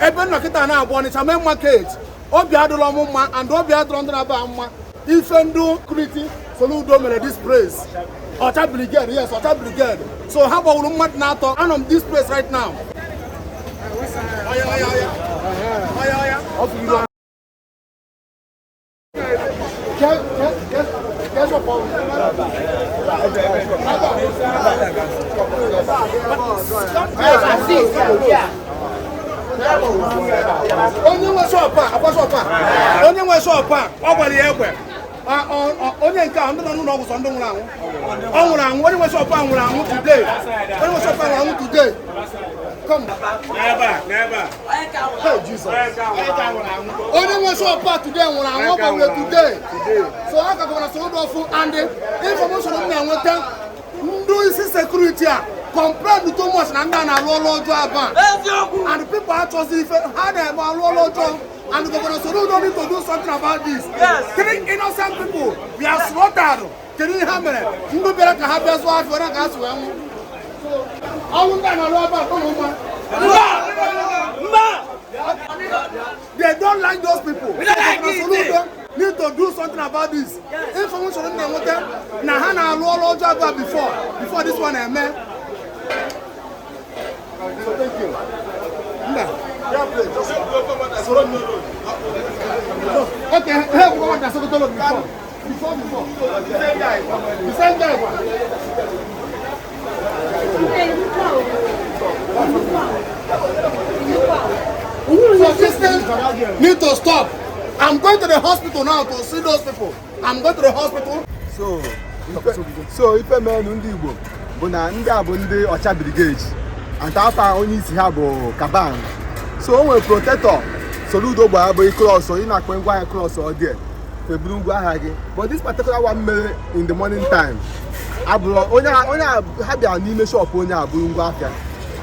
Ebe m nọ kịta na-abụ Ọnịcha Main Market. Obi adịrọ m mma and obi adịrọ ndị na-aba mma ife ndị security Soludo mere this place. Ọcha Brigade, yes, Ọcha Brigade. So ha gbawuru mmadụ na-atọ. Anọ m this place right now. Oya, oya, oya. Oya, oya. Onye nwe shop a, akwa shop a, onye nwe shop a, ọ gbara ya egbe. Onye nke a, ndị nọ n'ụlọ ọgwụ, sọ ndị nwụrụ anwụ. Ọ nwụrụ anwụ. Onye nwe shop a nwụrụ anwụ today. Onye nwe shop a nwụrụ anwụ today. Come. Hey, Jesus. Onye nwe shop a today nwụrụ anwụ. Ọ gbanwere today. So a ka gọvanọ Soludo ọfụ and the information m na-enweta, ndị isi security a complain too much na ndị a na-alụ ọlụ ọjọọ aba and people achọzi ife ha na-eme, alụ ọlụ ọjọọ, and Governor Soludo need to do something about this. Three innocent people were slaughtered. Kedu ihe ha mere? Ndị bịara ka ha bịa zụọ afịa, onye ka ha si wee nwụ. So, ọlụ ndị a na-alụ ebe a ụlọ mma. They don't like those people. Governor Soludo need to do something about this. Information m na-enweta na ha na-alụ ọrụ ọjọọ ebe a before this one eme. So thank you. Mba. Yeah, please, just soro m. So, okay, hey, we go to Sokoto Road before. Before, before. The same guy. Kwa. So this thing need to stop. I'm going to the hospital now to see those people. I'm going to the hospital. So ife meenụ, ndị Igbo, bụ na ndị a bụ ndị Ọcha Brigade and afa onye isi ha bụ Kaban. So o nwere protector Soludo gbara bụ cross, ị na-akpọ ngwa ahịa cross, ọ dị feburu ngwa ahịa gị. But this particular one mere in the morning time abụrụ onye ha bịara n'ime shop onye a bụrụ ngwa afịa.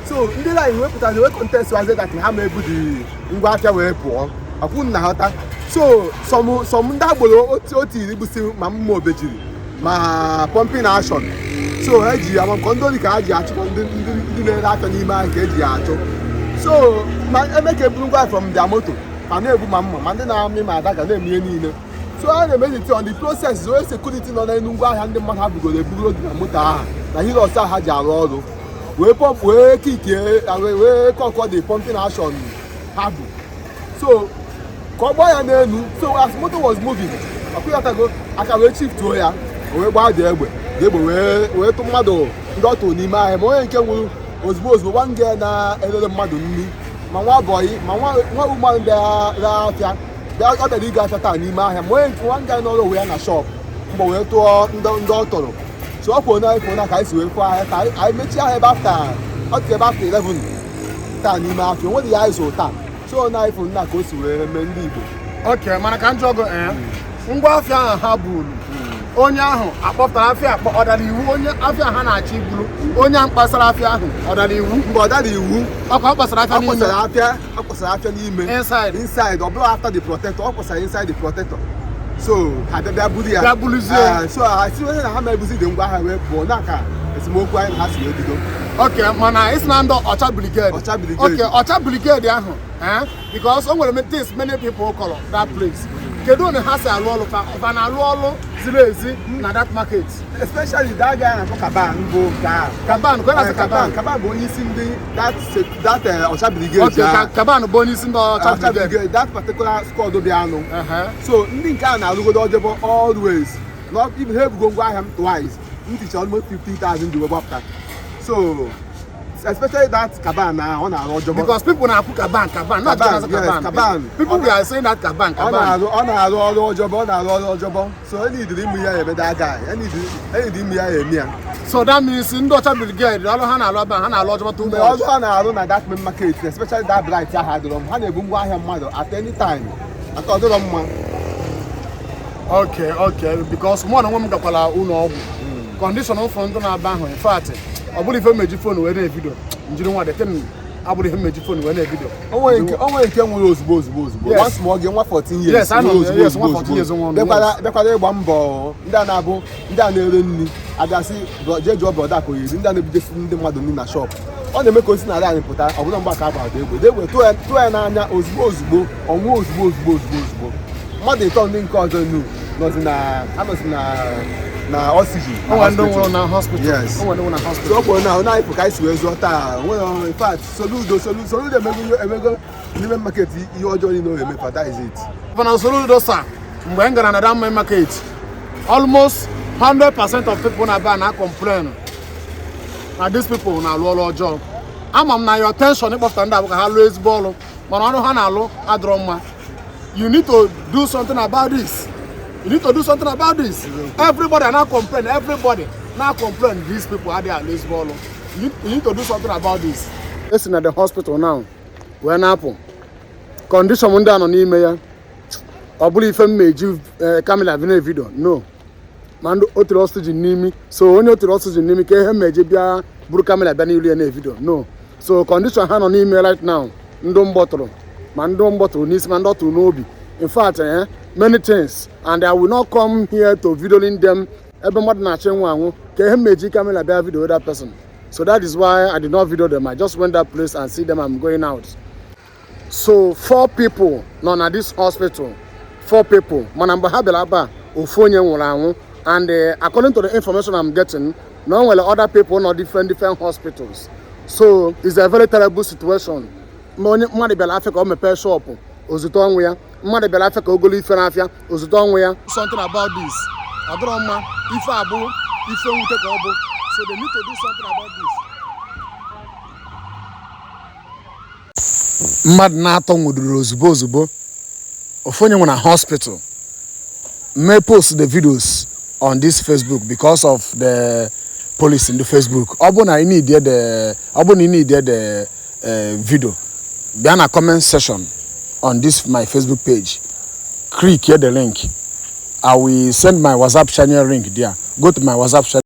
So ndị line wepụtara wee contest wazi that ha ma ebu dị ngwa afịa wee pụọ akwụ na ghọta. So some ndị agboro otu iri gbusi ma mma obejiri ma pumping action. So ha ji amamkọ ndị ori ka ha ji achụkọ ndị na-ere afịa n'ime ahịa ka eji ya achụ. So ma eme ka eburu ngwa from their moto, ma na-ebu ma mma ma ndị na-amị ma ada ga na-eme ihe niile. So a na-emeziti on the process, onye security nọ n'elu ngwa ahịa ndị mmadụ ha bugoro ebugoro dị na moto ahụ na Hilux ahụ ha ji arụ ọrụ wee pump wee kikie wee kọkọ the pumping action ha bụ so ka ọ gbaa ya n'elu. So as motor was moving, ọkụghọtago aka wee chiftuo ya, o wee gbaa dị egbe dị egbe wee tụ mmadụ ndị ọ tụrụ n'ime ahịa, ma onye nke nwụrụ ozugbo ozugbo, nwa nge na-elere mmadụ nri, ma nwa boy, ma nwa ụmụanụ bịa ree afịa, bịa ọ bịara ịga afịa taa n'ime ahịa, ma onye nke nwa nga nọrọ onwe ya na shop mgbe wee tụọ ndị ọ tọrọ. So ọ kwụrụ na ifo na ka anyị si wee fụọ ahịa ka anyị mechie ahịa ebe after ọ tụ ebe after 11 taa n'ime afịa onwere ya anyị zụrụ taa. So na ifo nna ka o si wee mee, ndị Igbo. Okay, mana ka njọ gụ ee ngwa afịa ahụ ha buru, onye ahụ akpọpụtara afịa akpọ, ọ dara iwu? Onye afịa ha na-achọ iburu, onye ahụ kpasara afịa ahụ, ọ dara iwu? Mgbe ọ dara iwu. Ọkwa ọ kpasara afịa ọ n'ime. Kpọsara afịa, ọ kpọsara afịa n'ime. Inside. Inside. Ọ bụrụ after the protector, ọ kpọsara inside the protector, so ha bịa buru ya. Bịa buruzie. Eh, so ha si onye na ha ma ebuzi dị ngwa ahịa wee pụọ na ka esemokwu anyị na ha si wee bido. Okay, mana isi na ndị Ọcha Brigade. Ọcha Brigade. Okay, Ọcha Brigade ahụ, eh, because o nwere things many people kọrọ that place. Kedu onye ha si alụ ọrụ? Fa na-alụ ọrụ ziri ezi na that market? Especially that guy na-akpọ Kaban bụ nke a. Kaban, ka ọ na-asị? Eh, Kaban. Kaban. Kaban bụ onye isi ndị that Ọcha Brigade. Okay, Kaban bụ onye isi ndị Ọcha Ọcha Brigade. Brigade, that particular squad bịanụ. So ndị nke a na-arụgodo ọjọbọ always, not even ha ebugo ngwa ahịa m twice, m ticha almost 50,000 dị wee gbapụta. So especially that Kaban na ọ na-arụ ọjọbọ. Because people na-akwụ Kaban, Kaban, not Kaban, just yes, Kaban. Kaban. People were saying that Kaban, ọ Kaban. na-arụ ọrụ ọjọbọ, ọ na-arụ ọrụ ọjọbọ. So enidiri ịmụ ya eme that guy, enidiri ịmụ ya eme ya. So that means ndị Ọcha Brigade, ọrụ ha na-alụ ebe a, ha na-alụ ọjọbọ too mgbe much. ọrụ ha na-arụ na that main market, especially that bright ahụ, adịrọ m ha na-ebu ngwa ahịa mmadụ at any time aka ọ dịrọ mma. Okay, because mụ na onwe m gakwara ụlọ ọgwụ, condition m fụrụ ndị na-aba ahụ, in fact, ọ bụrụ ife mmeji phone wee na-evideo njiri nwa deten abụrụ ihe mmeji phone wee na-evideo. O nwere nke nwụrụ ozugbo ozugbo ozugbo. Yes. Nwa small gị, nwa 14 years. Yes, I know. Nwụrụ ozugbo Yes, nwa ozugbo. 14 years nwụrụ. Bịakwara ịgba mbọ ndị a na-abụ ndị a na-ere nri abịasị jee jụọ brother ka oyiri ndị a na-ebujesi ndị mmadụ nri na shop. Ọ na-eme ka o si n'ala anyị pụta. Ọ bụla mgbe aka agbara egbe, egbe tụọ ya n'anya ozugbo ozugbo, ọnwụ ozugbo ozugbo ozugbo ozugbo. Mmadụ ịtọ ndị nke ọzọ nu nọzi na anọzi na oxygen na O nwere ndị hospital. nwụrụ na hospital. Yes. O nwere ndị nwụrụ na So hospital. ọ kwuru na ọ na-anyị ka anyị si wee zụọ taa nwere. In fact, Soludo emego n'ime market ihe ọjọọ niile o eme. That is it. Governor Soludo, sir, mgbe m gara na that main market, almost 100% of people na ebe na complain na these people na-alụ ọrụ ọjọọ. Ama m na your intention ịkpọpụta ndị abụ ka ha lụọ ezigbo ọrụ, mana ọrụ ha na-alụ adịrọ mma. You need to do something about this. You need to do something about this. Everybody na complain, everybody na complain, these people adịghị alụ ezigbo ọrụ. You need to do something about this. Esi na the hospital now wee na-apụ. Condition ndị a nọ n'ime ya, ọ bụrụ ife m ma eji camera vi video no ma ndị o tiri oxygen n'imi. So onye o tiri oxygen n'imi, ka ihe m eji bịa buru camera bịa n'ilu ya na video? No. So condition ha nọ n'ime right now, ndị mgbọtụrụ, ma ndị mgbọtụrụ n'isi, ma ndị ọ tụrụ n'obi, in fact, many things, and I will not come here to videoing them. Ebe mmadụ na-achọ ịnwụ anwụ, ka ihe m eji camera bịa video that person? So that is why I did not video them. I just went that place and see them. I'm going out. So four people nọ na this hospital, four people, mana mgbe ha bịara ebe a, ofu onye nwụrụ anwụ. And according to the information I'm getting, na o nwere other people nọ different different hospitals. So it's a very terrible situation. Ma onye mmadụ bịara afịa ka o mepee shop, ozute ọnwụ ya. Mmadụ bịara afịa ka o golo ife n'afịa, ozute ọnwụ ya. Something about this ọ dịrọ mma. Ife a bụ ife mwute ka ọ bụ. So they need to do something about this. Mmadụ na-atọ nwụdoro ozugbo ozugbo, ofu onye nwe na hospital. May post the videos on this Facebook because of the policy in the Facebook. Ọ bụrụ na ị need the video, bịa na comment section on this my Facebook page, click here, the link. I will send my WhatsApp channel link there. Go to my WhatsApp channel.